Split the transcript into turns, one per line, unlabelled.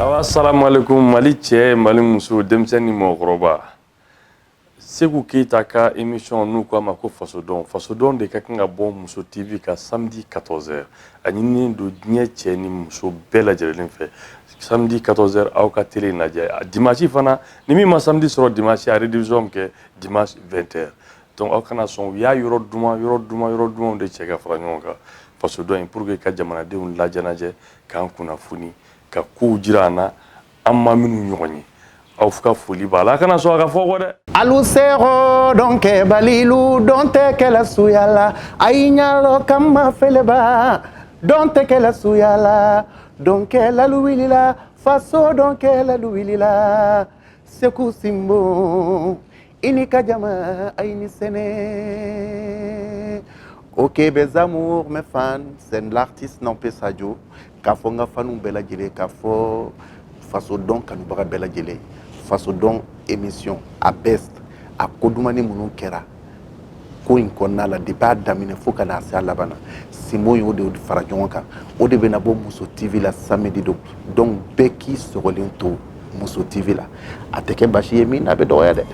Awa, assalamu alaikum, Mali cɛ, Mali muso, denmisɛn ni mɔgɔkɔrɔba. Seku Keyita ka émission n'u k'a ma ko Fasodɔn, Fasodɔn de ka kan ka bɔ Muso TV ka samedi 14h. A ɲininen don diɲɛ cɛ ni muso bɛɛ lajɛlen fɛ, samedi 14h, aw ka télé lajɛ. Dimanche fana, ni min ma samedi sɔrɔ, dimanche a rediffusion bɛ kɛ dimanche 20h. Donc aw kana sɔn, u y'a yɔrɔ duman, yɔrɔ duman, yɔrɔ dumanw de cɛ ka fara ɲɔgɔn kan Fasodɔn in, pour que ka jamanadenw lajɛnajɛ, k'an kunnafoni, ka kow jira an na, an ma minnu ɲɔgɔn ye. Aw ka foli b'a la, a kana sɔn a ka fɔ kɔ dɛ.
Alu sero donke balilu don tɛ kɛla suya la, ayi ɲalɔ kama feleba don tɛ kɛla suya la, donkɛlalu wulila, faso donkɛlalu wulila. Seku Simbo, i ni ka jama, ayi ni sɛnɛ. Ok, mes amours, mes fans, c'est l'artiste Nampé Sadio. K'a fɔ n ka faniw bɛɛ lajɛlen, k'a fɔ faso dɔn kanubaga bɛɛ lajɛlen, faso dɔn émission a best, a ko dumani minnu kɛra ko in kɔnɔna la depuis a daminɛ fo ka n'a se a laban na, Simbo y'o de fara ɲɔgɔn kan. O de bɛna bɔ Muso TV la samedi don. Donc bɛɛ k'i sɔgɔlen to Muso TV la, a tɛ kɛ basi ye min na, a bɛ dɔgɔya dɛ.